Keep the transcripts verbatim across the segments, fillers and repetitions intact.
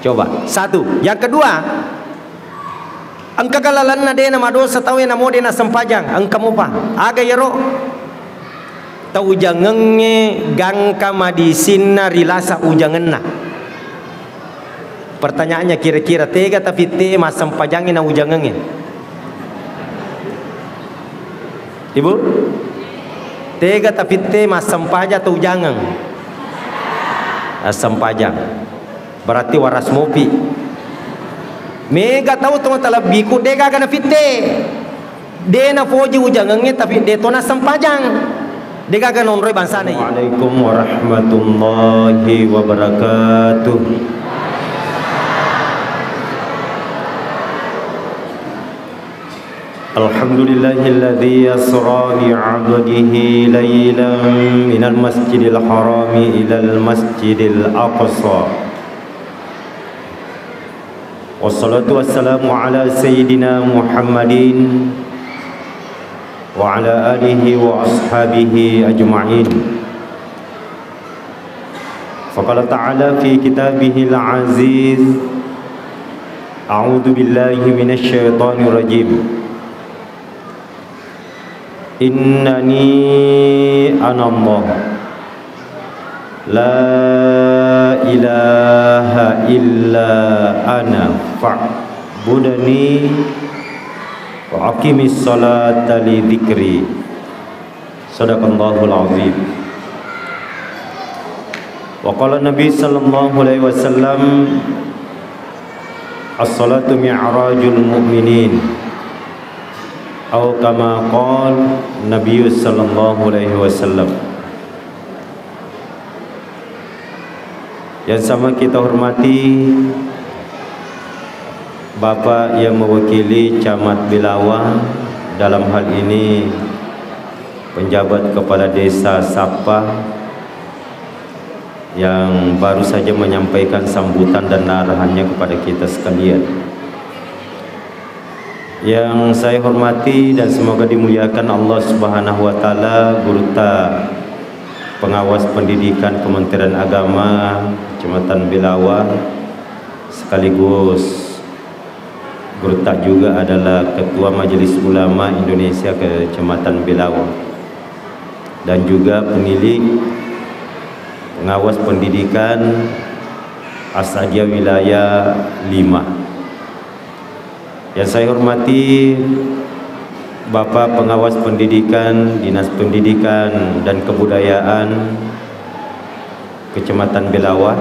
Coba, satu. Yang kedua, engka galalenna de' namadosa tauwe namo de' nassempajang, engka mopa. Aga iyaro? Taujangengnge gangka madisinna ri lasa ujangenna. Pertanyaannya, kira-kira tega tafitte massempajangnge na ujangengnge? Ibu? Tega tafitte massempajang atau ujangeng? Assempajang. Berarti waras mopi. Mega tau to talebbiku de' gaga nafitte. De' nafoji ujangengnge, tapi de' to nassempajang. De' gaga nonroi bangsana iya. Waalaikum warahmatullahi wabarakatuh. Alhamdulillahilladzi asra bi 'abdihi lailan minal masjidil harami ilal masjidil aqsa. Wassalatu wassalamu ala sayyidina Muhammadin wa ala alihi wa ashabihi ajma'in. Faqala ta'ala fi kitabihil aziz, a'udzu billahi minasy syaithanir rajim. Innani anallah. La ilaha illa ana fa'budni wa aqimis salata li dzikri. Sadaqallahul azim. Wa qala Nabi sallallahu alaihi wasallam, "As-salatu mi'rajul mu'minin." Atau kama qala Nabi sallallahu alaihi wasallam. Yang sama kita hormati Bapak yang mewakili Camat Belawa, dalam hal ini penjabat kepala desa Sapa, yang baru saja menyampaikan sambutan dan arahannya kepada kita sekalian. Yang saya hormati dan semoga dimuliakan Allah Subhanahu wa Ta'ala, Gurutta Pengawas Pendidikan Kementerian Agama Kecamatan Belawa, sekaligus Gurutta juga adalah Ketua Majelis Ulama Indonesia Kecamatan Belawa, dan juga pemilik Pengawas Pendidikan As'adiyah Wilayah lima. Yang saya hormati Bapak Pengawas Pendidikan, Dinas Pendidikan dan Kebudayaan Kecamatan Belawa,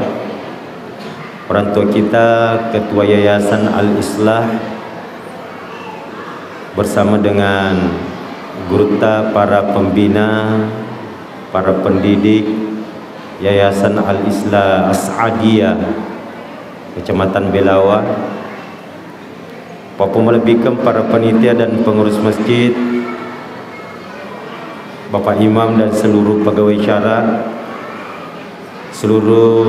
orang tua kita, Ketua Yayasan Al-Islah, bersama dengan gurutta, para pembina, para pendidik Yayasan Al-Islah As'adiyah Kecamatan Belawa, Pappa malebbikeng para panitia dan pengurus masjid, Bapak Imam dan seluruh pegawai syara, seluruh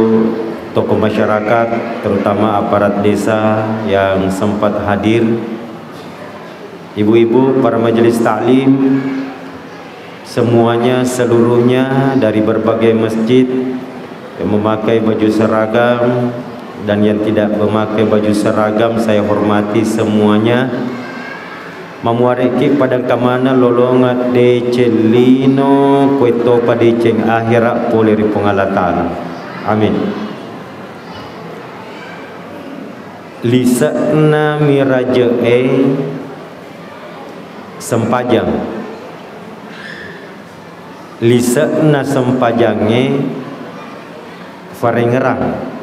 tokoh masyarakat, terutama aparat desa yang sempat hadir, ibu-ibu, para majelis taklim, semuanya, seluruhnya dari berbagai masjid yang memakai baju seragam dan yang tidak memakai baju seragam, saya hormati semuanya. Mamuare'ki pada kamana lolongeng deceng lino, kuettopa deceng akhera pole ri Puang Allah Ta'ala. Amin. Lise'na miraje'e sempajang. Lise'na sempajangnge farengngerang.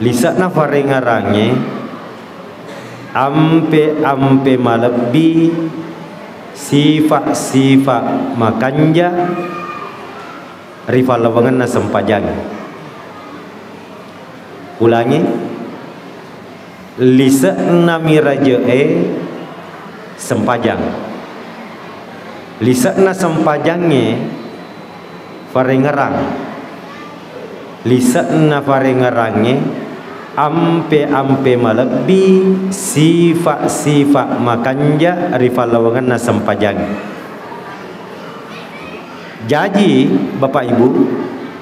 Lise'na farengngerangnge ampe-ampe malebbi sifa-sifa makanja ri fallawangenna sempajangnge. Ulangi, lise'na miraje'e sempajang. Lise'na sempajangnge farengngerang. Lise'na farengngerangnge ampe-ampe malebbi sifa-sifa makanja ri fallawangenna sempajangnge. Jaji, Bapak Ibu,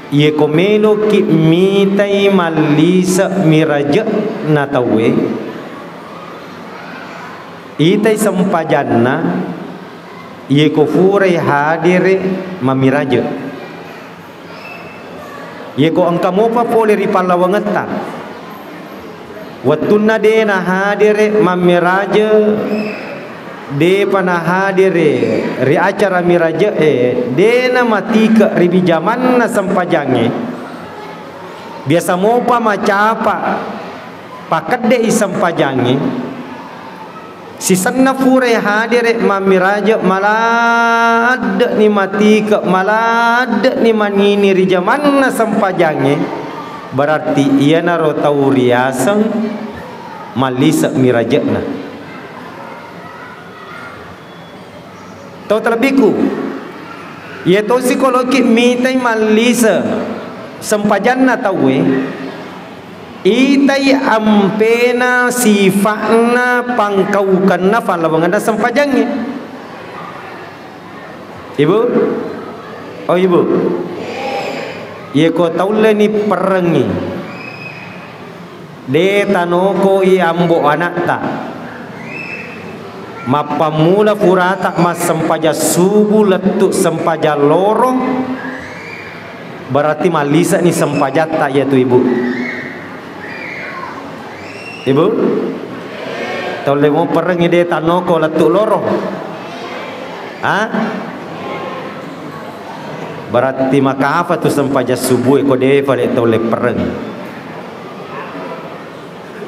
Iyeko meloki mitai mallise miraje'na tauwe, itai sempajanna, iyeko furai hadere mamiraje. Iyeko engka mopa pole ri pallawangetta, wettunna de nahadere mammiraje, depa nahadere ri acara miraje'e, de namatike ri bijamanna sempajangnge, biasa mopa macapa pakedde'i sempajangnge, sisenna furai hadere mammiraje, maladde'ni matike, maladde'ni manini ri jamanna sempajangnge, berarti iyanaro tau riaseng mallise miraje'na. Tau talebbiku, iya tosi koloki mitai mallise sempajanna tauwe, itai ampena, sifa'na, pangkaukenna, fallawangenna sempajangnge. Ibu? Oh, Ibu. Iyeko taulleni perrengngi, de tanokoi ambo anakta. Mappammula furata massempajang subuh lettu sempajang loro, berarti mallise'ni sempajatta iyatu, Ibu. Ibu? Taulle moperengngi de tanoko lettu loro. Ha? Berarti makafa tu sempajang subuh ko de fale taulle pereng.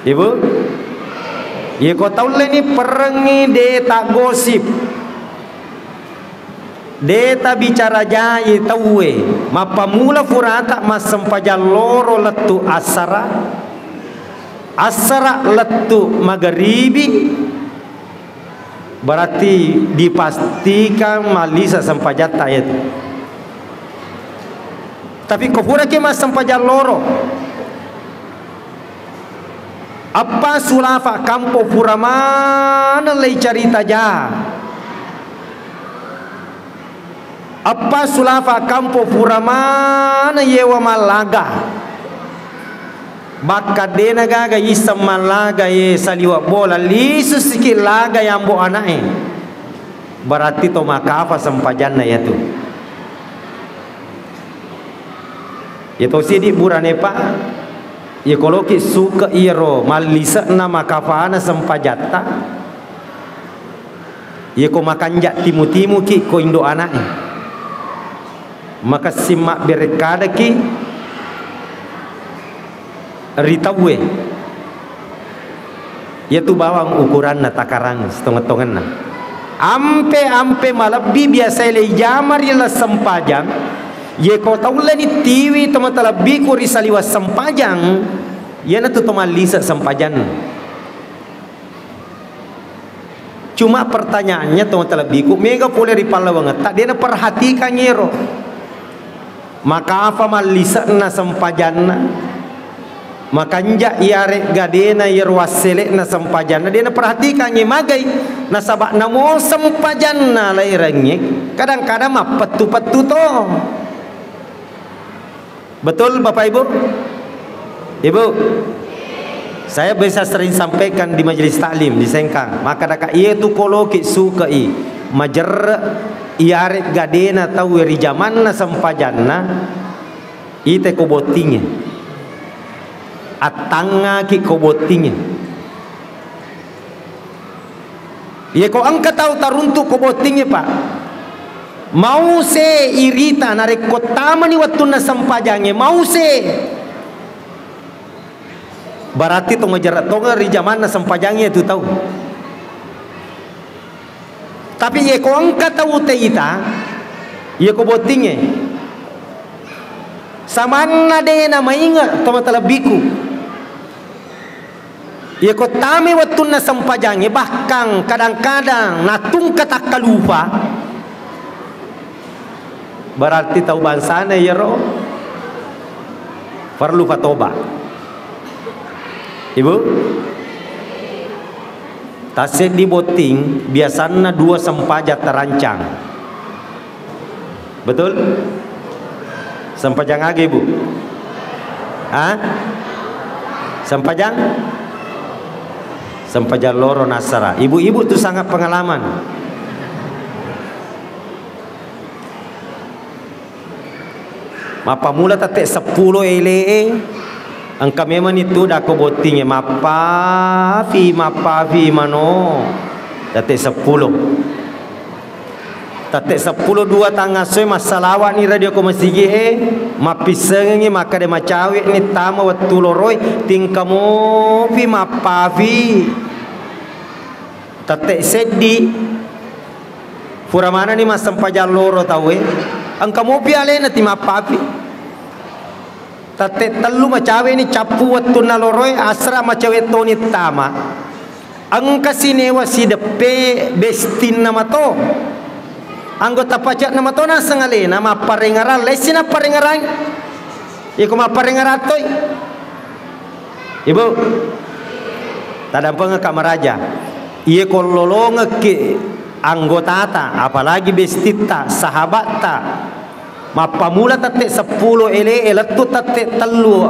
Ibu? Iyeko taulleni perengngi de taggosip. De tabicara jai tauwe, mappammula furata massempajang loro lettu assara, assara lettu magaribi, berarti dipastikan mallise sempajatta iyatu. Tapi ko furaki massempajang loro, eppa sulafa kampo fura maneng leicarita ja. Eppa sulafa kampo fura maneng yewa mallaga. Bakka dena gaga iseng mallaga ye saliweng bola, lisusiki laga yambo ana'e. Berarti to makafa sempajanna yatu. Iya tosi di burane, Pak. Iya koloki suka iyaro mallise'na makafana sempajatta. Iya ko makanja timu-timuki ko indo ana'e. Makessing mabberekkadaki ri tauwe. Iyatu bawang ukuranna takarang sitonget-tongenna. Ampe-ampe malebbi biasae leijama ri laleng sempajang, yeko taulleni tiwi to matalebbiku ri saliweng sempajang, iyanatu to mallise sempajanna. Cuma pertanyaannya to matalebbiku, mega pole ri pallawangetta, de naperhatikan iyero. Makafa mallise'na sempajanna, makanja iyare'ga dena iyaro wassele'na sempajanna, de naperhatikangngi magai, nasaba namo sempajanna laerengnge kadang-kadang mappettu-pettu to. Betul, Bapak Ibu? Ibu, saya biasa sering sampaikan di majelis taklim di Sengkang, makkadaka iyatu koloki sukai majerre iyare'ga dena tauwe ri jamanna sempajanna, ite ko bottingnge. Attangngaki ko bottingnge. Yeko engka tau taruntu ko bottingnge, Pak, mause irita narekko tamani wettunna sempajangnge, mause. Berarti to majerre tongeng ri jamanna sempajangnge tu tau. Tapi yeko engka tau teita, yeko bottingnge, samanna de namainge to matalebbiku. Yeko tame wettunna sempajangnge, bahkan kadang-kadang natungka takkalupa, berarti tau bangsana iyaro perlu patoba. Ibu, tasseddi botting biasanna dua sempajang tarancang. Betul? Sempajang aga, Ibu? Ha? Sempajang? Sempajang loro nassara. Ibu-ibu tu sangat pengalaman. Mappamula tette seppulo ele'e, engka memang itu dako bottingnge, mappafi, mappafi mano. Tette seppulo. Tette seppulo dua tangassoi massalawa'ni radio ko masigi'e, mappissengengngi makkeda macawe'ni tama wettu loroi, tingka mopi mappafi. Tette seddi, pura manenni massempajang loro tauwe, engka mopi alena ti mappafi. Tette tellu macawe'ni cappu wettunna loroe, asra macawe toni tama. Engka sinewa sideppe bestinna mato. Anggota pace'na mato naseng alena mapparengerang, lessi napparengerang. Iko mapparengerang toi. Ibu, tadampengekka maraja. Iye ko lolongekki anggotata, apalagi bestitta, sahabatta, mappamula tette seppulo ele'e lettu tette tellu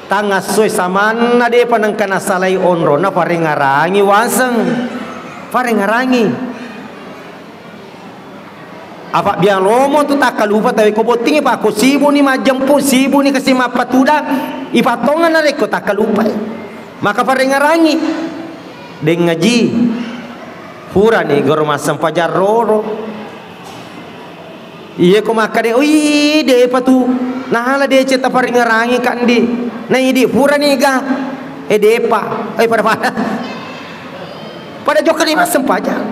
tangassoi samanna depa nengka nasalai onronna, farengarangi waseng. Farengarangi. Apa biang lomo tu takkalupa tawe ko bottingngi, pa ko sibuni majjempu, sibuni kasi mappatuda, ipattonga narekko takkalupai. Maka farengarangi. Deng ngaji. Purani goro massempajang roro. Iye ko makkade, "Ui, depa tu. Nahala deceng taparingerangi kandi. Na idi purani ga." Eh, depa. Eh, pada-pada. Pada jokka ni massempajang.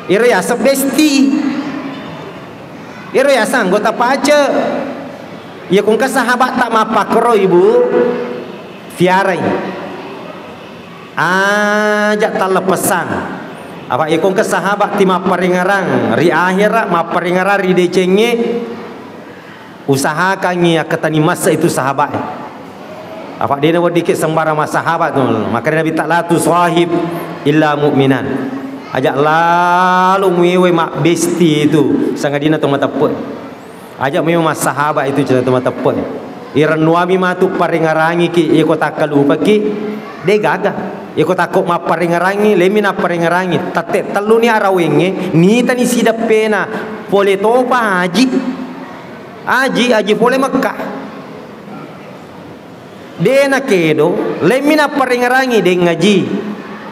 Iro yaseng besti. Iro yaseng anggota pace. Iya kongka sahabat tak mappakero, Ibu. Fiarai. Aja tallepesan. Apa iya kongka sahabat ti mapparingerang ri akhera, mapparingerang ri decengnge, usahakangngi akkatani massa itu sahabat. Apa dena wedding ke sembarang massahabat tu. Maka Nabi tak latu sahib illa mu'minan. Aja lalu muiwe mabbesti itu sangadina to mateppe. Aja memang massahabat itu cerita teman teppe. Irennuami matu parengarangi ki, iko takkalupaki, de gaga. Iko takko mapparengarangi, lemi napparengarangi. Tette telluni arawengnge, nitani sideppena. Pole topa haji. Haji, haji pole Mekka. De nakedo, lemmi napparengarangi deng ngaji.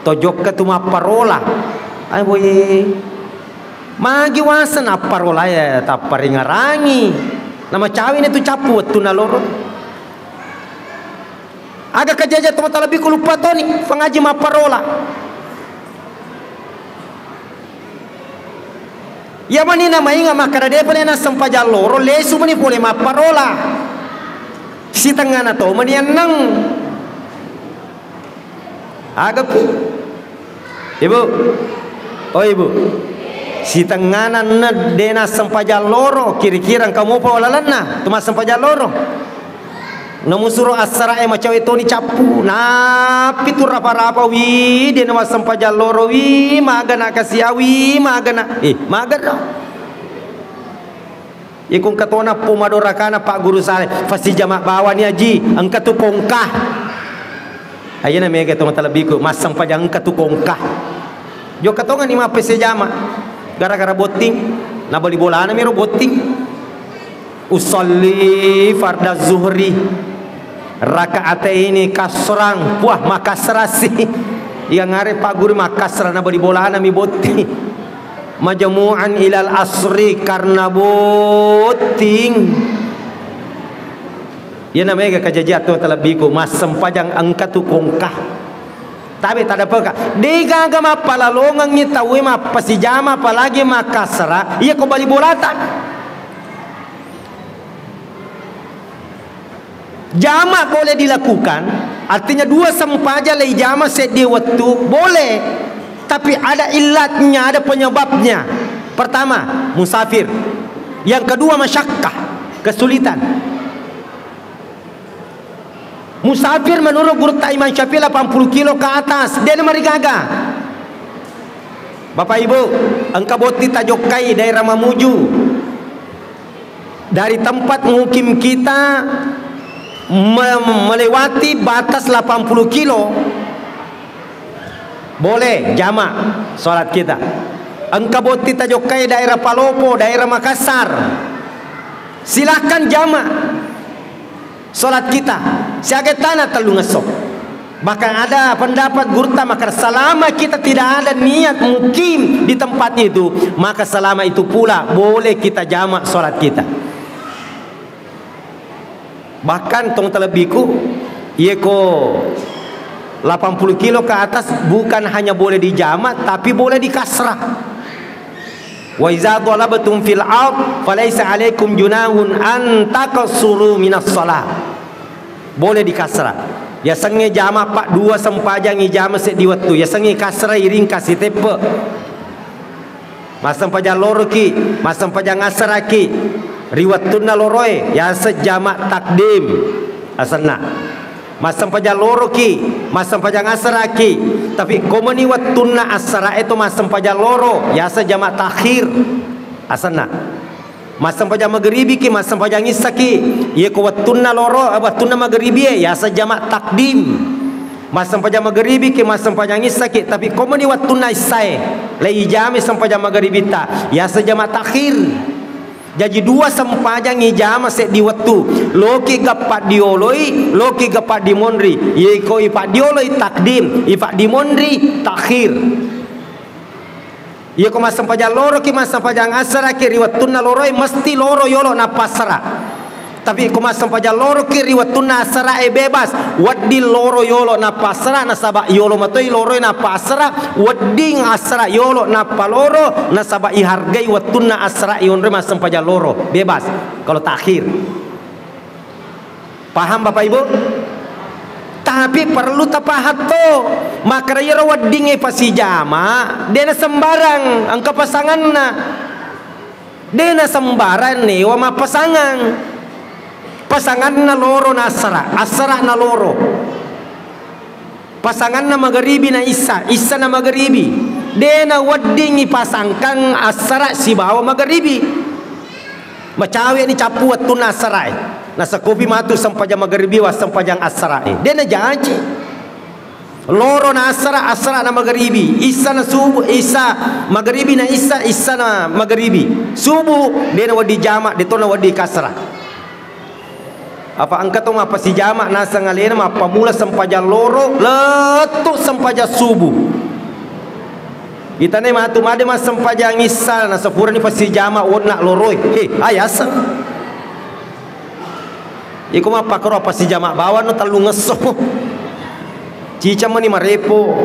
Tojokka tu mapparola. Ai boye. Magi wasa napparola ya tapparengarangi. Namacawi ni tu cappu wettu naloro. Aga kajaja to matalebbi ku lupa toni, fangaji mapparola. Iya mani namainga makkada depa ni nassempajang loro, lesu mani pole mapparola. Sitengngana to mani enneng. Agapi. Ibu. Oh, Ibu. Sitengngana enne de nassempajang loro, kira-kira engka mopa walalenna tu massempajang loro. Namusuro assara'e macawe toni cappu, nappi tu rapa-rapa, wi, de na massempajang loro, wi, magana kasi, wi, magana. Eh, magana. Iko engka tona pomadorakana Pak Guru Saleh, fasijama bawani aji, engka tu kongka. Ayyana mega to matalebbiku, massempajang engka tu kongka. Jokka tongani mappesejama, gara-gara botting, nabali bolana miro botting. Usalli fardaz zuhri raka'ataini kasrang. Puah, makasrasi. Iya ngare Pak Guru makasra na bali bolana mi botti. Majmu'an ilal asri karena botting. Iya namega kajajian tu talebbiku, massempajang engka tu kongka. Tabe tadapeka. De gaga mappalalongengngi tauwe mappasijama apalagi makasra. Iya ko bali bolata. Jama boleh dilakukan, artinya dua sempajang lei jama seddi wettu, boleh. Tapi ada illatnya, ada penyebabnya. Pertama, musafir. Yang kedua, masyakkah, kesulitan. Musafir menurut gurutta Imam Syafi'i delapan puluh kilo ke atas, de namarigaga. Bapak Ibu, engka botting tajokkai daerah Mamuju. Dari tempat mukim kita me-, melewati batas delapan puluh kilo, boleh jamak sholat kita. Engka botting tajokkai daerah Palopo, daerah Makassar, silahkan jamak sholat kita. Siaga tana tellung esso. Bahkan ada pendapat gurutta maka selama kita tidak ada niat mukim di tempat itu, maka selama itu pula boleh kita jamak sholat kita. Bahkan tong talebbiku, yeko delapan puluh kilo ke atas bukan hanya boleh dijamak, tapi boleh dikasrah. "Wa iza dhalabtum fil ard falaisa alaikum junahun an taqsuru minas shalah." Boleh dikasrah. Yasengnge jamak, Pak, dua sempajang ijama seddi wettu. Yasengnge kasrah iring kasi teppe. Massempajang loroki, massempajang asaraki ri wettunna loroe, yaseng jamak takdim asenna. Massempajang loroki, massempajang asaraki, tapi komeni wettunna asarae to massempajang loro, yaseng jamak takhir asenna. Massempajang magaribiki, massempajang issaki, yeko wettunna loro, eh, wettunna magaribie, yaseng jamak takdim. Massempajang magaribiki, massempajang issaki, tapi komeni wettunna issae, le ijami sempajang magaribitta, yaseng jamak takhir. Jaji dua sempajang ijama seddi wettu, loki ga paddioloi, loki ga paddimonri, yeko ipadioloi takdim, ipadimonri takhir. Iya ko massempajang loroki, massempajang asaraki ri wettunna loroe, mesti loro yolo nappa asara. Tapi ko massempajang loroki ri wettunna asarae, bebas, wedding loro yolo nappa asara, nasaba yolo matoi loroe nappa asara, wedding asara yolo nappa loro, nasaba ihargai wettunna asara yonroi massempajang loro, bebas kalau takhir. Paham, Bapak Ibu? Tapi perlu tapaham to, makkeda iyaro weddingnge pasijama, dena sembarang engka pasanganna. Dena sembarang newa mappasangang. Pasanganna loro na assara, assara na loro. Pasanganna magaribi na issa, issa na magaribi. Dena wedding ipasangkang assara sibawa magaribi. Macawe ni cappu wettunna assarae. Nasakopi matu sempajang magaribi wa sempajang assarae. Dena jaji. Loro na assara, assara na magaribi. Issa na subuh, issa magaribi na issa, issa na magaribi. Subuh, dena wedding jama, detona wedding kasara. Apa engka to mappasijama naseng alena mappamula sempajang loro lettu sempajang subuh. Itane matu made massempajang issa nasapurani passijama wonna loroi. He, ayaseng. Iko mappakaro passijama bawang no tellungesso. Ciceng mani marepo.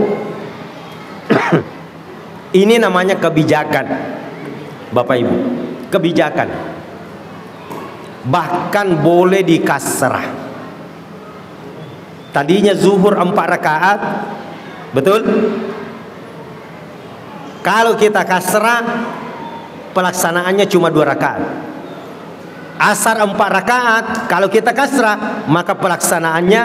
Ini namanya kebijakan, Bapak Ibu. Kebijakan. Bahkan boleh dikasrah. Tadinya zuhur empat rakaat, betul? Kalau kita kasrah, pelaksanaannya cuma dua rakaat. Asar empat rakaat, kalau kita kasrah, maka pelaksanaannya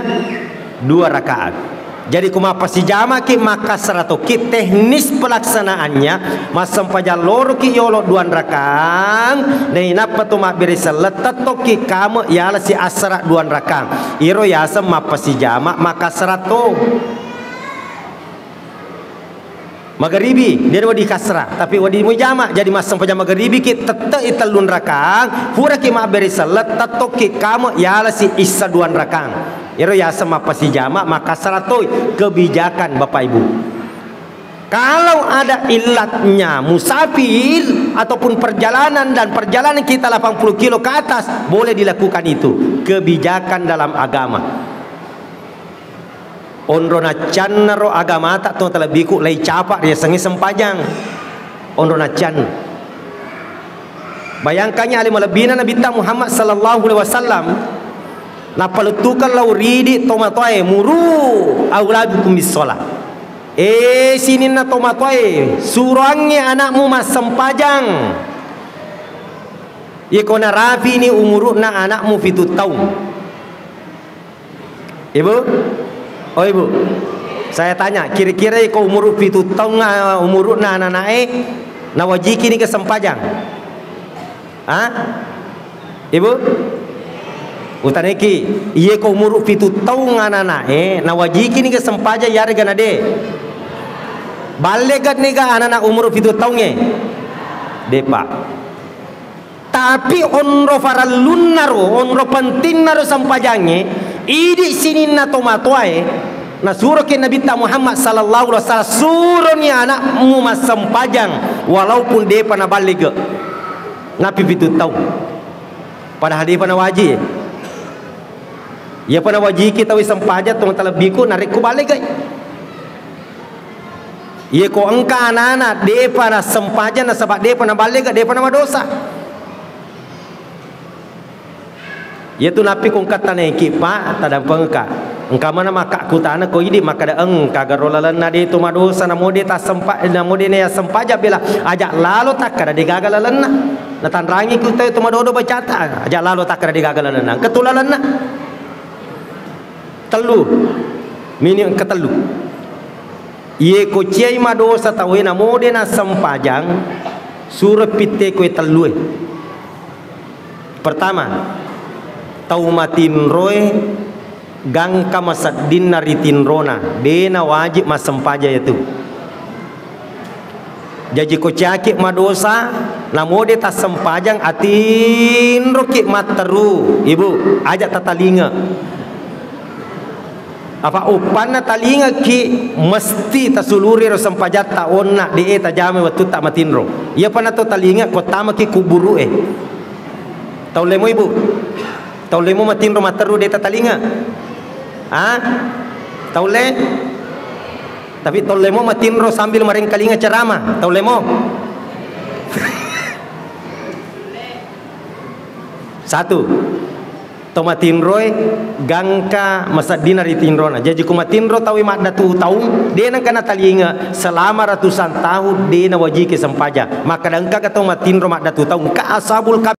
dua rakaat. Jadi, ko mappasijamaki, makkasrah tokki, teknis pelaksanaannya, massempajang loroki yolo duan rakang, nainappa to mabbere selleng, tettokki kame yalasi assara duan rakang. Iro yaseng mappasijama, makkasrah to. Magaribi, de' wedding kasra, tapi wedding mujama. Jadi massempajang magaribiki, tette'i tellung rakang, puraki mabbere selleng, tettokki kame yalasi issa duan rakang. Ero yaseng mappasijama, makkasra toi. Kebijakan Bapak Ibu. Kalau ada illatnya, musafir ataupun perjalanan dan perjalanan kita delapan puluh kilo ke atas, boleh dilakukan itu. Kebijakan dalam agama. Onro naccanna ro agamata to talebbiku, lai capa riasengnge sempajang. Onro naccanna. Bayangkangngi ale malebbina Nabitta Muhammad sallallahu alaihi wasallam, napaluttukeng lao ridi tomatoae, "Muru auladukum bis shalah." Eh, sininna tomatoae, suroangngi anakmu massempajang. Iko narafini umuru'na anakmu fitu taung. Ibu? Oh, Ibu. Saya tanya, kira-kira iko umuru pitu taung, eh, umuru'na anak-anak'e, nawajikini ke sempajang? Hah? Ibu, utaneki, iye ko umuru pitu taung anana'e, nawajiki niga sempajang yarega nade? Ballega niga anana umuru pitu taungnge? Depa. Tapi onro farellunnaro, onro pentinnaro sempajangnge, idi sininna tomatoae, nasuroki Nabitta Muhammad sallallahu alaihi wasallam, suroni anakmu massempajang walaupun depa naballega. Nappi pitu taung. Padahal depa nawaji. Iyapa nawajiki tauwe sempajang, tau talebbiku, narekko balegai. Iye ko engka anana depa nassempajang nasaba depa naballega, depa namadosa. Iyatu nappi ko engka taneki, Pak, tadampengka. Engka mana makkakkutana ko idi makkada engka garo lalenna de to madosa, namo de tassempa-, namo de nayassempajang bela aja lalo takkada degaga lalenna. Natanrangi ku tau to madodo bacata, aja lalo takkada degaga lalenna. Engka tu lalenna. Tellu. Mini engka tellu. Iye ko ciai madosa tauwe namo de nassempajang, suro pitte koe tellue. Pertama, tau matinroe gangka maseddinna ri tinrona, de nawajib massempajang iyatu. Jaji ko ciaki madosa, namo de tassempajang, atinroki matteru, Ibu, aja tatalinga. Apa uppanna talingaki, mesti tasuluri ro sempajatta onna, de e tajamai wettutta matinro. Iyapa nato talinga, ko tamaki kuburu e. Tau lemo, Ibu? Tau lemo matinro matteru de tatalinga? Ha? Tau le? Tapi tau lemo matinro sambil marengkalinga ceramah. Tau lemo? Satu. To matinroe gangka maseddina ri tinrona. Jaji ku matinro tauwe maddatu taung, de nengka natalinga selama ratusan tahun de nawajiki sempajang. Makkada engkaga to matinro maddatu taung, engka ashabul kaf-,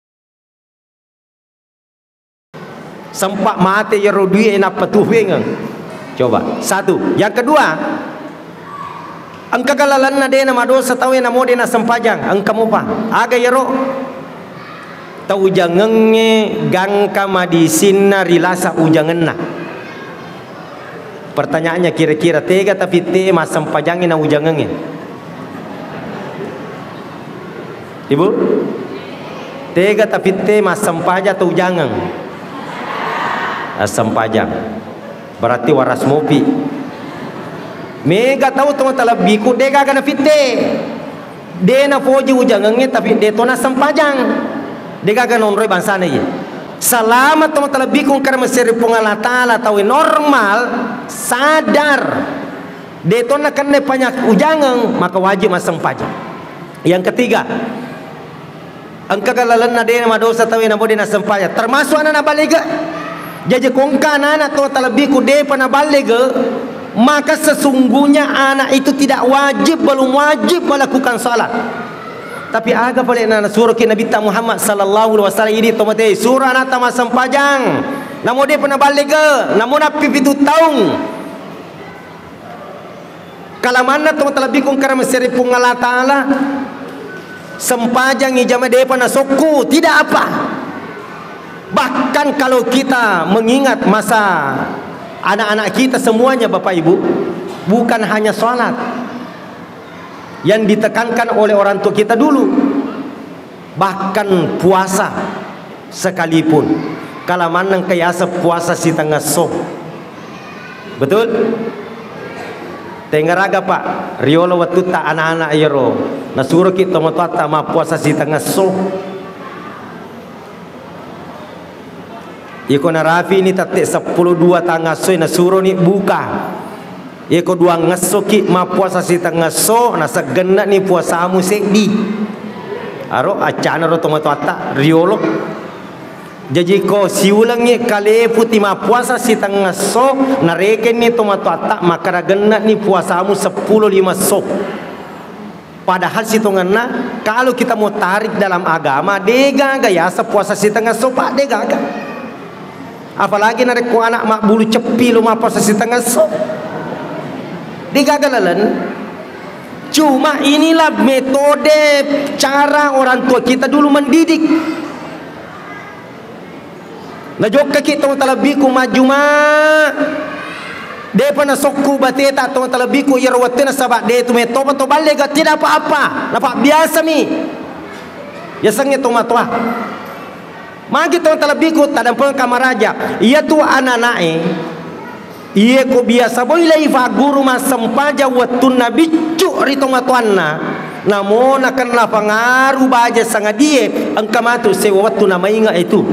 sempat mate iyaro dui e nappa tuwengeng. Coba, satu. Yang kedua, engkaga lalenna de namadosa tauwe namo de nassempajang, engka mopa. Aga iyaro? Tau ujangengnge gangka madisinna ri lasa ujangenna. Pertanyaannya, kira-kira tega tafitte massempajangnge na ujangengnge? Ibu? Tega tafitte massempajang atau ujangeng? Assempajang. Berarti waras mopi. Mega tau to talebbiku degaga nafitte. De nafoji ujangengnge, tapi de to nassempajang. Degaga nonroi bangsana iye. Selama to talebbiku engka ri meseri Puang Allah Taala, tauwe normal, sadar. De to nakenna panyakit ujangeng, maka wajib massempajang. Yang ketiga, engkaga lalenna de madosa tauwe namo de nassempajang, termasuk anana balege. Jaji ko engka anana to talebbiku depa nabalege, maka sesungguhnya anak itu tidak wajib, belum wajib melakukan salat. Tapi aga pale na nasuroki Nabitta Muhammad sallallahu alaihi wasallam idi to mate, suro anatta massempajang. Namo depa nabalege, namo nappi pitu taung. Kalamanna to talebbiku engka ri meseri Puang Allah Taala, sempajang ijama depa nasokku, tidak apa. Bahkan kalau kita mengingat masa anak-anak kita semuanya, Bapak Ibu, bukan hanya sholat yang ditekankan oleh orang tua kita dulu. Bahkan puasa sekalipun, kala manneng ke yaseng puasa sitengngesso. Betul? Tengaraga, Pak, riolo wettutta anak-anak iyaro, nasuroki tomatoatta mappuasa sitengngesso. Iko narafini tette seppulo dua tangngassoi, nasuroni buka. Iko duangngessoki mappuasa sitengngesso, naseggennani puasamu seddi. Aro accana ro tomatoatta riolo. Jaji ko siulengngi kaleputi mappuasa sitengngesso, narekenni tomatoatta makkada gennani puasamu seppulo lima esso. Padahal sitongenna, kalau kita mau tarik dalam agama, degaga yaseng puasa sitengngesso, Pak, degaga. Apalagi narekko anak mabbulu ceppi lo mappuasa sitengngesso. Degaga laleng. Cuma inilah metode cara orang tua kita dulu mendidik. Najokkaki tau talebbiku majjuma, depa nasokku bateta tau talebbiku iyaro wettue nasaba de tu mettopa to balle ga tidak apa-apa, napabbiasami. Yasengnge tomatoa. Magi tau talebbiku tadampengeng kamaraja. Iyatu anana'e, iye ko biasa boi lei fagguru massempajang wettunna biccu ri tomatoanna, namo nakenna pangaru baja sangadie engka matu sewa wettu namainga itu.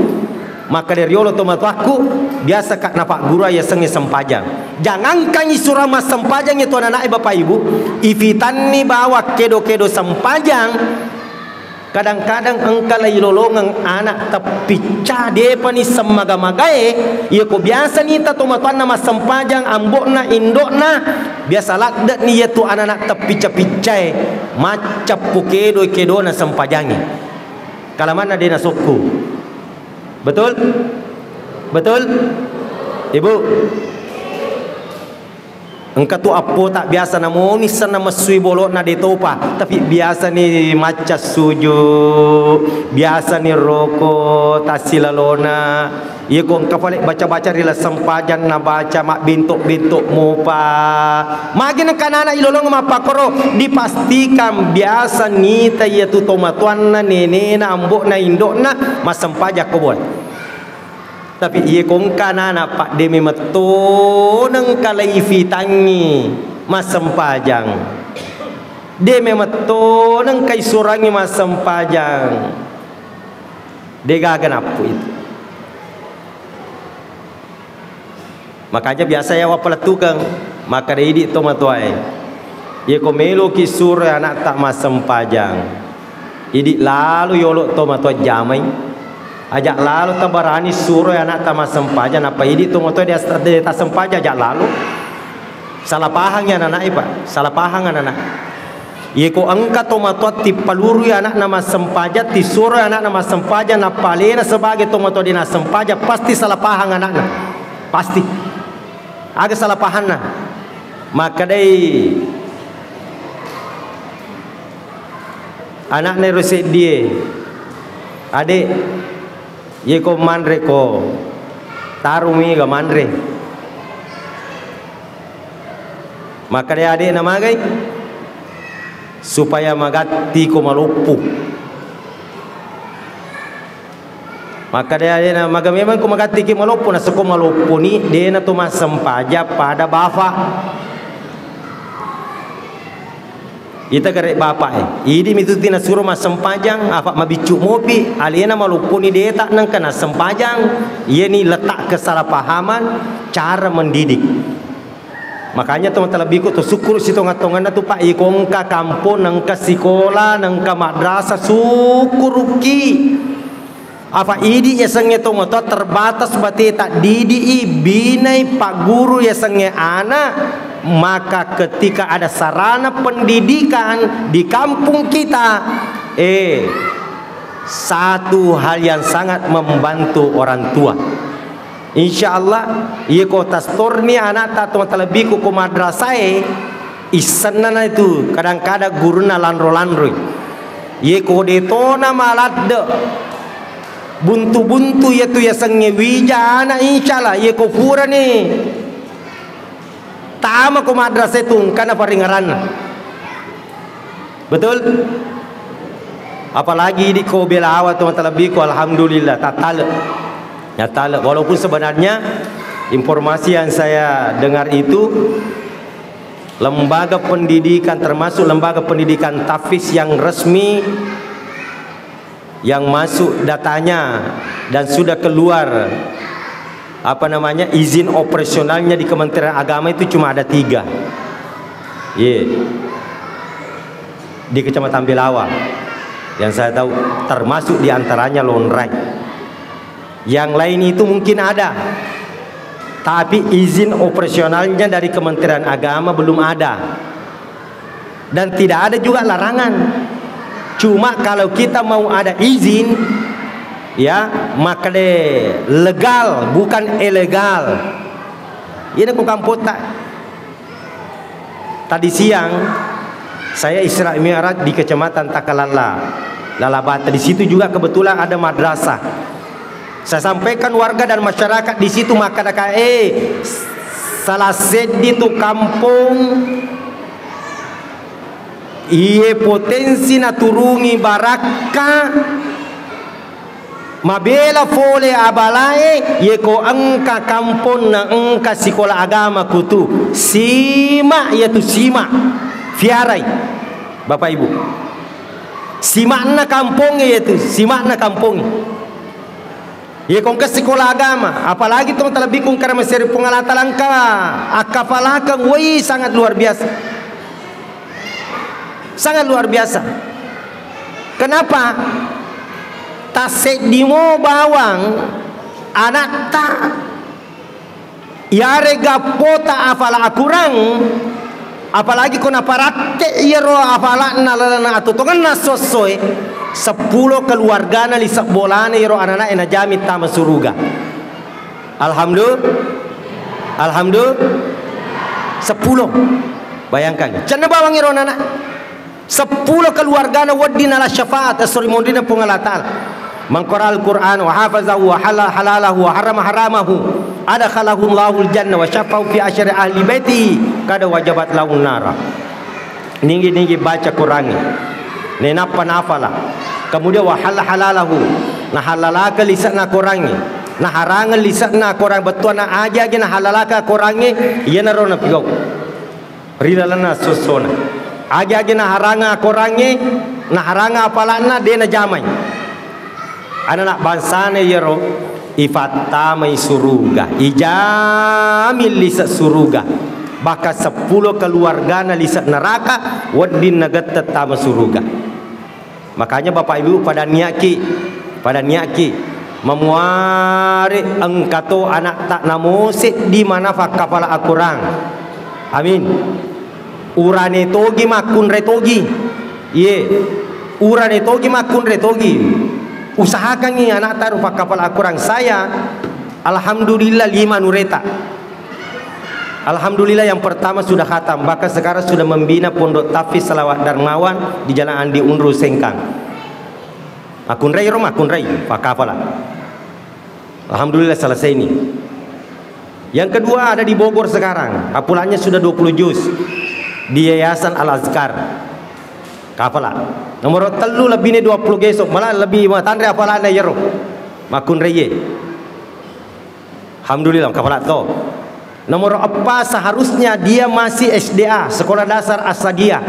Makkeda riolo tomatoakku, biasa ka napagguru yasengnge sempajang. Jangankan isurang massempajang itu anana'e Bapak Ibu, ifitanni bawang kedo-kedo sempajang, kadang-kadang engka lailolongeng anak teppicca, depani semmaga-magae, iya ko biasa nita tomatoanna massempajang, ambo'na, indo'na, biasa ladde'ni iyatu anak-anak teppicca-piccae, macca pokedoi kedona sempajangnge. Kalamanna de nasokku. Betul? Betul? Ibu? Engka tu appota biasa namoni senna messui bolo'na de topa, tapi biasa ni macca suju, biasa ni roko tassilalona. Iya ko engka pale baca-baca ri laseng pajang nabaca mabbento-bento mopa. Magi nengka nana ilolong mappakoro, dipastikan biasa nita iya tu tomatoanna, nenena, ambo'na, indo'na massempajang ko boe. Tapi iye ko engka nana, Pak, de memetto nengka laifitangngi massempajang. De memetto nengka isurangngi massempajang. De gaga nappu itu. Makanya biasa ya wappalettukeng, makkeda idi tomatoae. Iye ko meloki suroi anakta massempajang, idi lalo yolo tomatoa jamai. Aja lalo tabarani suroi anakta massempajang, nappa idi tomatoa de, de tassempajang, aja lalo. Salah pahang ya anak-anak, Pak. Salah pahang anak-anak. Iye ko engka tomatoa tippalurui anakna massempajang, tisuroi anakna massempajang, nappa alena sebagai tomatoa de nassempajang, pasti salah pahang anakna. Pasti. Aga salah pahanna? Makkedai anakna ero seddie, "Adek, iye ko manre ko, tarumi ga manre." Makkeda adekna, "Magai?" "Supaya magatti ko maloppo." Makkeda adekna, "Maga memang ko magatti ki maloppo?" "Nasako maloppo ni, dena to massempajang pada bafa." Ita gare bapa e, idi mitutti nasuro massempajang, apa mabiccu mopi, alena maloppo ni deta nengka nassempajang. Iyeni letak kesalahpahaman cara mendidik. Makanya to matalebbiku to sukkuru sitonga-tonganna tu, Pak, iko engka kampong, nengka sikola, nengka madrasah, sukkuruki. Apa idi yasengnge tomatoa terbatas bateta didi i, binai, pagguru yasengnge anak, maka ketika ada sarana pendidikan di kampung kita, eh, satu hal yang sangat membantu orang tua. Insya Allah, iye ko tastorni anakta to matalebbiku ko madrasae, issennana itu kadang-kadang gurunna lanro-lanroi. Iye ko detona maladde buntu-buntu iyatu yasengnge wija anak, insya Allah, iye ko purani tama ko madrasah itu engkana paringeranna. Betul? Apalagi idi ko belawa to matalebbiku, alhamdulillah, tattale. Tattale. Walaupun sebenarnya informasi yang saya dengar itu, lembaga pendidikan, termasuk lembaga pendidikan tahfiz yang resmi, yang masuk datanya dan sudah keluar, apa namanya, izin operasionalnya di Kementerian Agama itu cuma ada tiga. Ye. Di Kecamatan Belawa yang saya tahu, termasuk diantaranya Lonrai. Yang lain itu mungkin ada, tapi izin operasionalnya dari Kementerian Agama belum ada. Dan tidak ada juga larangan. Cuma kalau kita mau ada izin, ya, maka de legal, bukan ilegal. Ini ku kampota. Tadi siang saya Isra Mi'raj di Kecamatan Takalalla, Lalabata. Di situ juga kebetulan ada madrasah. Saya sampaikan warga dan masyarakat di situ makkadaka, eh, salah seddi tu kampong iye potensi naturungi barakka mabela fole abalae, yeko engka kampong na engka sikola agama kutu, sima, yaitu sima, fiarai, Bapak Ibu. Simakna kampongnge yaitu, simakna kampongnge. Ye kongka sikola agama, apalagi tong talebbi kongka maseri Puang Allah Taala engka akkafalakeng, woi, sangat luar biasa. Sangat luar biasa. Kenapa? Taseddimo bawang anatta. Iyarega pota afala akurang, apalagi ko naparatte iyaro afala'na lalenna atutongenna sossoe, seppulo keluargana lise bolana iyaro anana'e najami tama suruga. Alhamdulillah. Alhamdulillah. Seppulo. Bayangkan, cenna bawang iyaro anana. Seppulo keluargana wedding nala syafaat, esso ri monrina Puang Allah Taala. Mangkora Al-Quran, wa hafazahu, wa hala-, halalahu, wa harama haramahu, adkhalahu Allahul jannah, wa syafa'u fi asyari ahli baiti, kada wajabat lahun nara. Nigi-nigi baca Qurangnge, nenappa nafala. Kemudian wa halla halalahu, nahallalaka lise'na Qurangnge, naharangeng lise'na Qurangnge, bettuanna aja-aja nahallalaka Qurangnge, iyanaro napigau. Ri lalenna sossona. Agi-agi naharanga korangnge, naharanga apala'na, de najamai. Anana bangsana iyaro ifattamai suruga, ijami lise suruga. Bahkan seppulo keluargana lise neraka, wedding nagette tama suruga. Makanya Bapak Ibu pada niaki, pada niaki mamuare engkato anakta namo seddi mana fakkapala akurang. Amin. Urane togi makkunrai togi. Iye. Urane togi makkunrai togi. Usahakangi anakta ro fakkapala akurang. Saya alhamdulillah lima nureta. Alhamdulillah, yang pertama sudah khatam, bahkan sekarang sudah membina Pondok Tahfiz Salawat Darmawan di Jalan Andi Unru, Sengkang. Makkunrai ro, makkunrai, fakkapala. Alhamdulillah, selesai ini. Yang kedua ada di Bogor sekarang, hafalannya sudah dua puluh juz di Yayasan Al Azkar. Kapala. Nomor tellu lebih ni dua puluh gesok, malah lebih matanre hafalana iyaro. Makkunrai ye. Alhamdulillah, kapala to. Nomor eppa seharusnya dia masih S D A, Sekolah Dasar Asadiyah.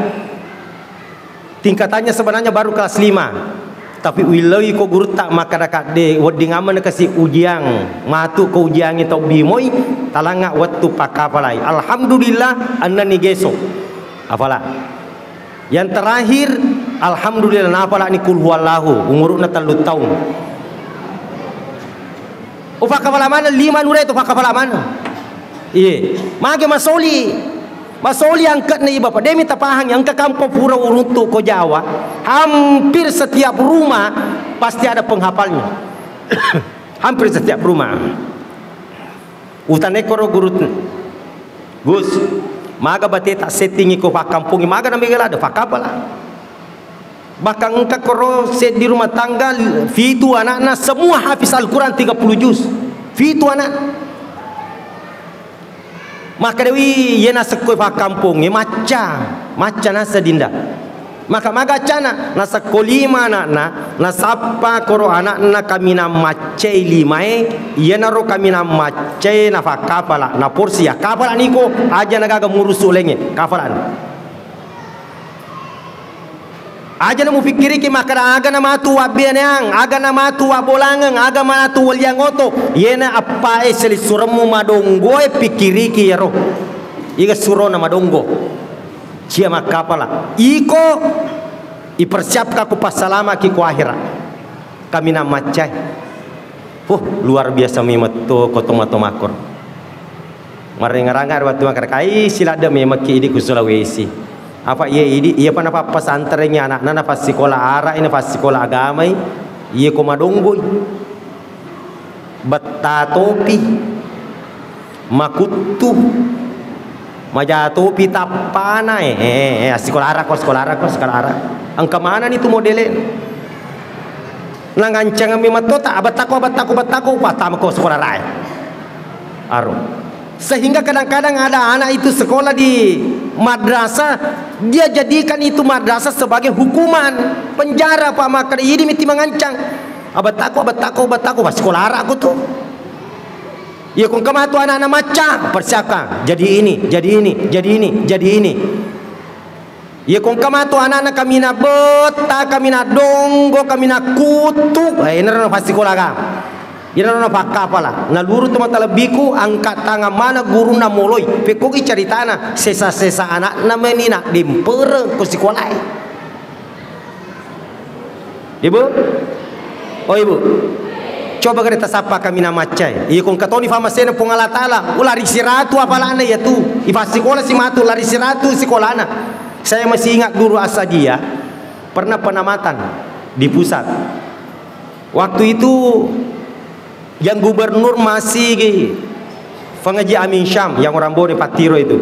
Tingkatannya sebenarnya baru kelas lima. Tapi uilloi ko gurutta makkada kadde wedding amana kasi ujiang, matu ko ujiangnge tau bimoi, talanga wettu pakkapalai. Alhamdulillah, ennani geso. Apala? Yang terakhir, alhamdulillah, napalani kul huwallahu, umuru'na tellu taung. Ufakkapala maneng, lima nure tu fakkapala maneng. Iye, mage masoli. Masoli angkatna iye, Bapak. Demi tapahangi, engka kampung pura uruntu ko Jawa, hampir setiap rumah pasti ada penghafalnya. Hampir setiap rumah. Utanekoro guru, Gus, maga bateta settingi ko fakkampungi, maga namega lada fakkapala. Bahkan engka koro seddi rumah tangga, fitu anakna semua hafiz Al-Quran tiga puluh juz. Fitu anak. Makkedawi, iye nasekkoi fakkampungi, macca, macca nasa dinda. Maka magacana, nasekko lima anakna, nasappa koro anakna kaminang maccai limae, iyanaro kaminang maccai nafakkapala, naporsi, akkapala niko, aja nagaga murusu lengnge, kapalani. Aja namupikkiriki makkada aga namatu wabbeaneang, aga namatu wabbolangeng, aga manatu welliang oto, iyena appae selissuremmu madonggoe pikkiriki iyaro. Iga surona madonggo. Cia makkapala. Iko ipersiapka ku passalamaki ku akhira. Kaminang maccai. Huh, luar biasa memetto ko toma-toma kor. Marenga-renga ri wettu makkada, kai siladde memekki idi ku Sulawesi. Apa iya idi, iyapa napappasanterengi anakna, nafassikola arai, nafassikola agamai, iye ko madonggoi. Betta topi, makuttu, maja topi tappana, eh, eh, eh, sikola ara ko, sikola ara ko, sikola ara. Engka manani tu modele. Nangancangeng memang tota, abettako, abettako, abettako, pattamako sekolah rae. Aro. Sehingga kadang-kadang ada anak itu sekolah di madrasah, dia jadikan itu madrasah sebagai hukuman, penjara, Pak, maka idi miti mangancang. Abettako, abettako, abettako, pas sekolah arak aku tuh. Iya, ko engka matu anak-anak macca, persiapkan. Jadi ini, jadi ini, jadi ini, jadi ini. Iya, ko engka matu anak-anak kamina betta, kamina donggo, kamina kutu, eh, enaro napassikola ka. Enaro napakkapala. Naluru to matalebbiku, angka tangan mana gurunna moloi. Pekkogi caritana, sesa-sesa anakna meni naddempereng ko sikolae. Ibu? Oh, Ibu. Coba gare tasappa kami namaccai. Iya, ko engka toni famasena Puang Allah Taala. Ulari siratu apalana iya tu. Ifassikola si matu, lari siratu sikolana. Saya masih ingat guru Asadia pernah penamatan di pusat. Waktu itu yang gubernur masih Feng Haji Amin Syam, yang orang Bone Pattiro itu.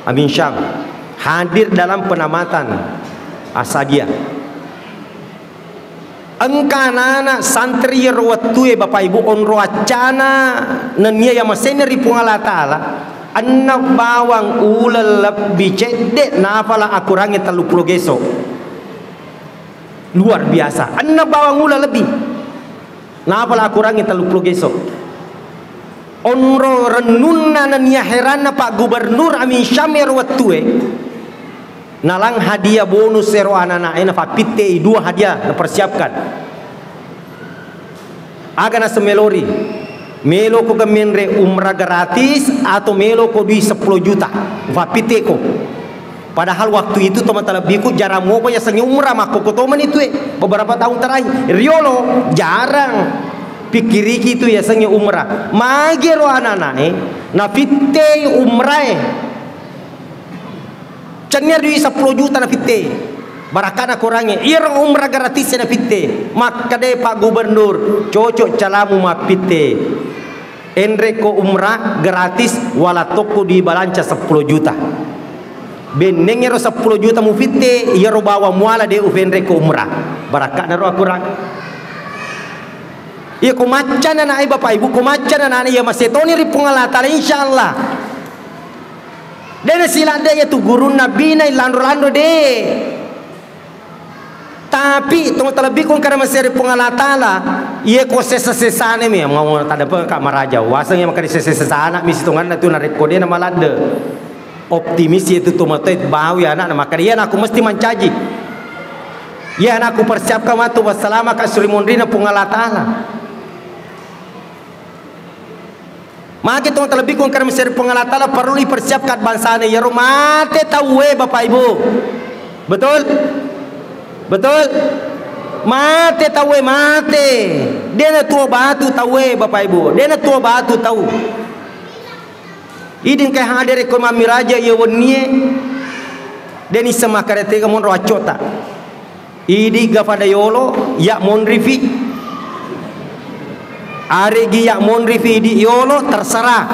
Amin Syam hadir dalam penamatan Asadia. Engka anak-anak santri iyaro wettue, Bapak Ibu, onro accana nennia iya masena ri Puang Allah Taala, enneng bawang uleng lebbi cedde nafala akurangnge telluppulo geso. Luar biasa. Enneng bawang uleng lebbi. Napala akurangngi telluppulo geso. Onro rennunna nennia heranna Pak Gubernur Amin Syam ero wettue, nalang hadiah bonus ero anak-anaknya, napappittei dua hadiah napersiapkan. Aga naseng melori? Meloko gemmenre umrah gratis atau meloko dui seppulo juta? Ufappitteko. Padahal waktu itu to matalebbiku jarang mopa yasengnge umrah, makkokko tomani tue beberapa tahun terakhir. Riolo jarang pikkiriki tu yasengnge umrah. Magero anak-anaknya nafittei umrahe. Cennia dui seppulo juta napitte. Barakkana korangnge. Iyaro umrah gratis napitte. Makkeda Pak Gubernur, cocok calamu mappitte. Enrekko umrah gratis, wala tokko dui balanca seppulo juta. Benneng ero seppulo juta mupitte, iyaro bawang muala de upenrekko umrah. Barakkana ro akurang. Iya ko macca nanae Bapak Ibu, ko macca nanae iya masetoni ri Puang Allah Taala, insyaallah. Dena siladde iya tu gurunna bina illanro-lanro de. Tapi to talebbi ko engka masere Puang Allah Taala, iya ko sesa-sesane mi mau tadapeng ka maraja. Waseng iya makkeda sesa-sesana mi sitonganna tu narekko de na maladde. Optimis iya tu tomatoa bawi anakna makkeda iya anakku mesti mancaji. Iya anakku persiapkan matu wassalama ka suri monrina Puang Allah Taala. Magi tong talebbi ko engka masere Puang Allah Taala perlu dipersiapkan bangsana iyaro mate tauwe Bapak Ibu. Betul? Betul? Mate tauwe mate. Dena tuo batu tauwe Bapak Ibu. Dena tuo batu tau. Idi engka hadere ko mami raja iya wennie. Deni semakarete monro accota. Idi ga pada yolo, ya monrifi. Aregi ya monrifi idi yolo, terserah.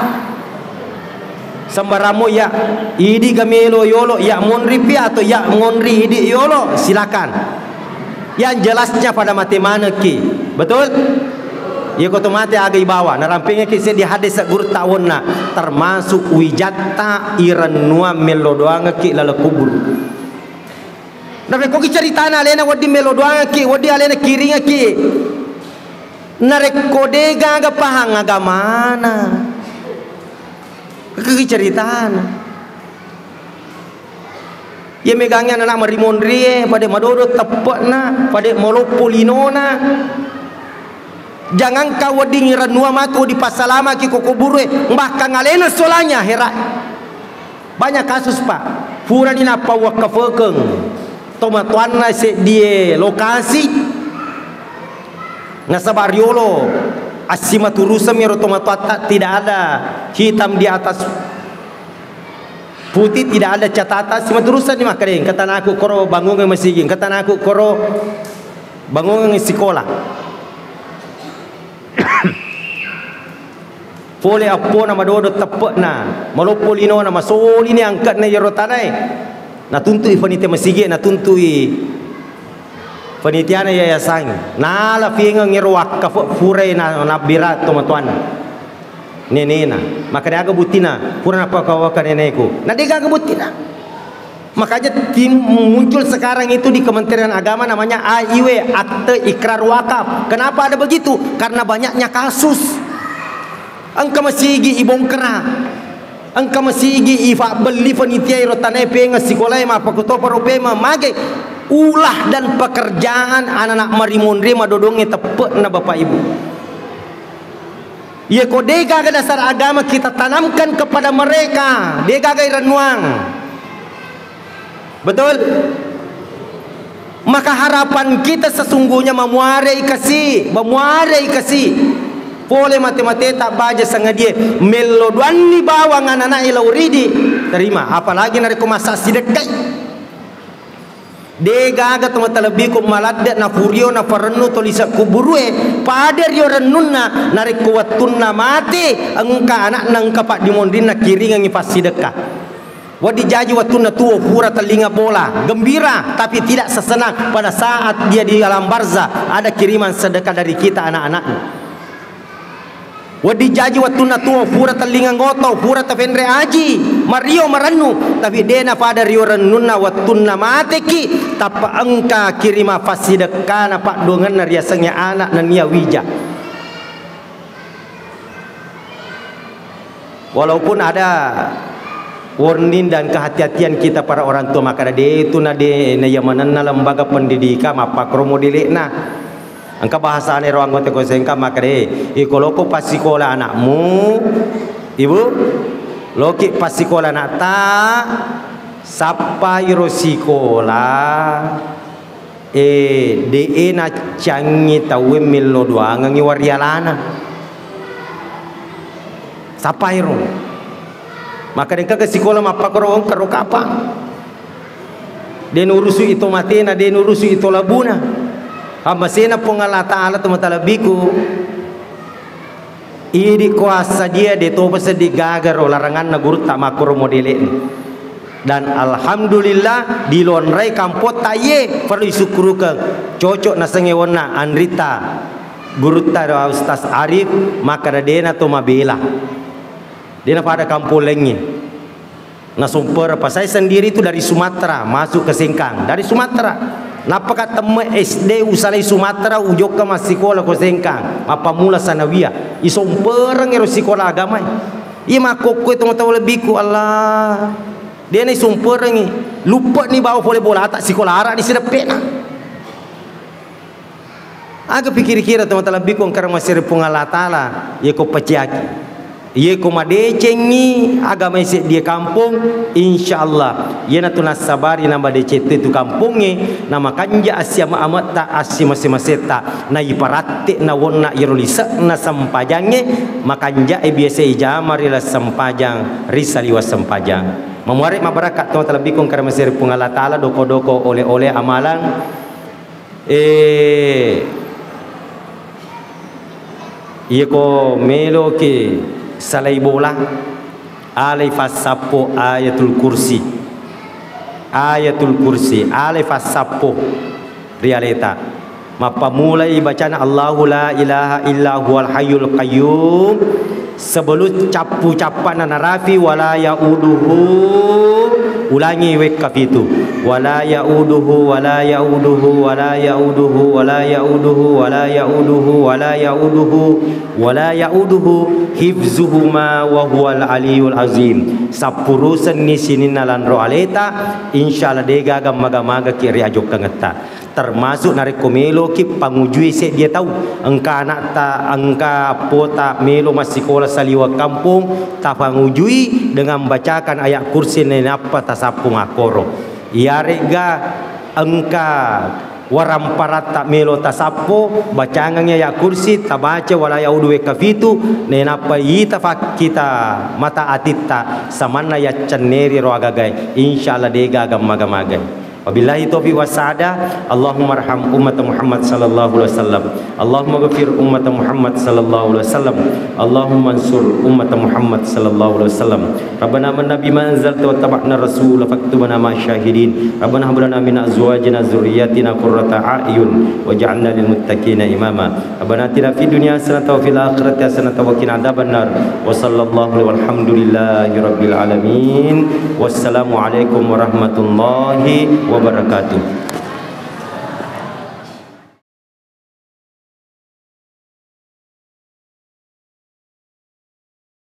Sembaramo ya, idi ga melo yolo, ya monrifi atau ya monri idi yolo, silakan. Yang jelasnya pada mate maneki. Betul? Iya ko to mate aga ibawa, narampengeki seddi hadis guru tawonna, termasuk wijatta irennuang mello doangeki laleng kubur. Napekkogi ceritana alena wedding melo doangekki, wedding alena kiringekki. Narekko de gaga pahang agamana. Kegi ceritana. Iya megangngi anak marimonrie, pada madodo teppe'na, pada maloppo linona. Jangankan wedding irennua matu dipassalamaki ko kuburue, bahkan alena solanya hera. Banyak kasus, Pak. Purani nappauwakkafekeng tomatoanna seddie lokasi, nasaba riolo assimaturuseng miro tomatoatta, tidak ada hitam di atas putih, tidak ada catatan, assimaturuseng ni makkeda, engka tanaku koro bangungngi masigi, engka tanaku koro bangungngi sikola. Pole appona madodo teppe'na, maloppo linona, masolini angke'na iyaro tanae. Natuntui panitia masigi, natuntui Penitiana yayasan, nala fiengeng ero wakkafe purai na, nabbira tomatoanna. Nenena. Maka deaga buttina, pura napakawaka neneku. Na degaga buttina. Makanya tim muncul sekarang itu di Kementerian Agama namanya A I W, akte ikrar wakaf. Kenapa ada begitu? Karena banyaknya kasus. Engka masigi ibongkara. Engka masigi ifabbelli panitia ero tanae pengeng sikolae mappakutoparo pemeng mage ulah dan pekerjaan anak-anak marimonri madodongnge teppe'na Bapak Ibu. Iya ko degaga dasar agama kita tanamkan kepada mereka, degaga irennuang. Betul? Maka harapan kita sesungguhnya mamuarei kasi, mamuarei kasi. Pole mate-mate tak baja sangadie, mello doanni bawang anak-anak lao ridi, terima. Apalagi narekko masa sidekkai. Degaga to matalebbiku maladde na furio na farennu to lise kuburue, pada rio rennunna, narekko wettunna mate, engka anakna, engka paddimonrinna, kiringengi passidekka. Wedding jaji wettunna tuo pura tellinga bola, gembira, tapi tidak sesenang pada saat dia di alam barzah, ada kiriman sedekah dari kita anak-anaknya. Wedding jaji wettunna tuo pura tellinga ngoto, pura tafenre aji, mario marennu, tapi dena pada rio rennunna wettunna mateki, tappa engka kirima fassidekkana padduangenna riasengnge anak nennia wija. Walaupun ada warning dan kehati-hatian kita para orang tua, makkeda de tu na de na iya manenna lembaga pendidikan mappakro modele'na. Engka bahasane ro anggota kosengka makkeda, iko loko passikola anakmu, Ibu, loki passikola anakta, sappai ro sikola, Eh, de'e naccangi tauwe mello doangengi warialana. Sappai ro. Maka engka ke sikola mappakoro engka ro kapang. De nurusu ito matena, de nurusu ito labuna. Ammasena Puang Allah Ta'ala to matalebbiku. Idi ko assadia de topa seddi gaga ro laranganna gurutta makkoro modele'na. Dan alhamdulillah, dilonrai kampotta iye, perlu isukkurukeng. Cocok nasengnge wonna anrita gurutta ro Ustaz Arif, makkeda dena to mabela. Dena pada kampong laingnge. Nasompereng, pa saya sendiri itu dari Sumatera, masuk ke Sengkang. Dari Sumatera. Nappaka temme S D usalai Sumatera, ujokka massikola ko Sengkang. Mappamula sanawiyah. Isompereng ero sikola agama. Iya makkokkoe tomatoa lebbiku, Allah. Dena isomperengi. Luppe'ni bawa pole bolata sikola ara di sideppena. Aga pikir-kira to matalebbiku engka maserre Puang Allah Ta'ala, yeko paciaki. Yeko madecengngi agama seddie kampong, insya Allah, iyanatu nassabari na madeceng tu kampongnge, na makanja assiama-ametta, assimase-masetta, na iparatte na wonna iro lise'na sempajangnge, makanjae biasa ijama ri la sempajang, ri saliwa sempajang. Mamuare mabarakka to matalebbiku engka maserre Puang Allah Ta'ala, doko-doko ole-ole amalang, Eh, iyako meloki salai bola, alai fassappo Ayatul Kursi. Ayatul Kursi, alai fassappo ri aleta. Mappamulai bacana Allahu la ilaha illa huwal hayyul qayyum. Sebelum cappu-cappana narapi, wala yauduhu, ulangi wekka pitu, wala yauduhu, wala yauduhu, wala yauduhu, wala yauduhu, wala yauduhu, wala yauduhu, wala yauduhu hifzuhuma wa huwal aliyul azim. Sappurusenni sininna lanro aleta, insya Allah degaga maga-magaki ri ajokkangetta. Termasuk narekko meloki pangujui seddie tau, engka anakta, engka appota melo massikola saliweng kampong, tapangujui dengan bacakan ayat kursi nainappa tasappung akkoro. Iyaregga engka waramparatta melo tasappo, bacangengngi ayat kursi, tabaca wala yaudu wekka pitu, nainappa ita fakkita mata atitta, samanna yaccenneri ro agagae. Insya Allah degaga maga-magai. Wabillahi taufiq was sa'adah. Allahumma arham ummata Muhammad sallallahu alaihi wasallam. Allahumma ghfir ummata Muhammad sallallahu alaihi wasallam. Allahumma ansur ummata Muhammad sallallahu alaihi wasallam. Rabbana amanna bima anzalta wattaba'na rasula faktubna ma'as syahidin. Rabbana hab lana min azwajina dzurriyyatina qurrata a'yun waj'alna lil muttaqina imama. Rabbana atina fid dunya hasanatan wa fil akhirati hasanatan wa qina adzabannar. Wa sallallahu walhamdulillahi rabbil alamin. Wassalamualaikum warahmatullahi wabarakatuh.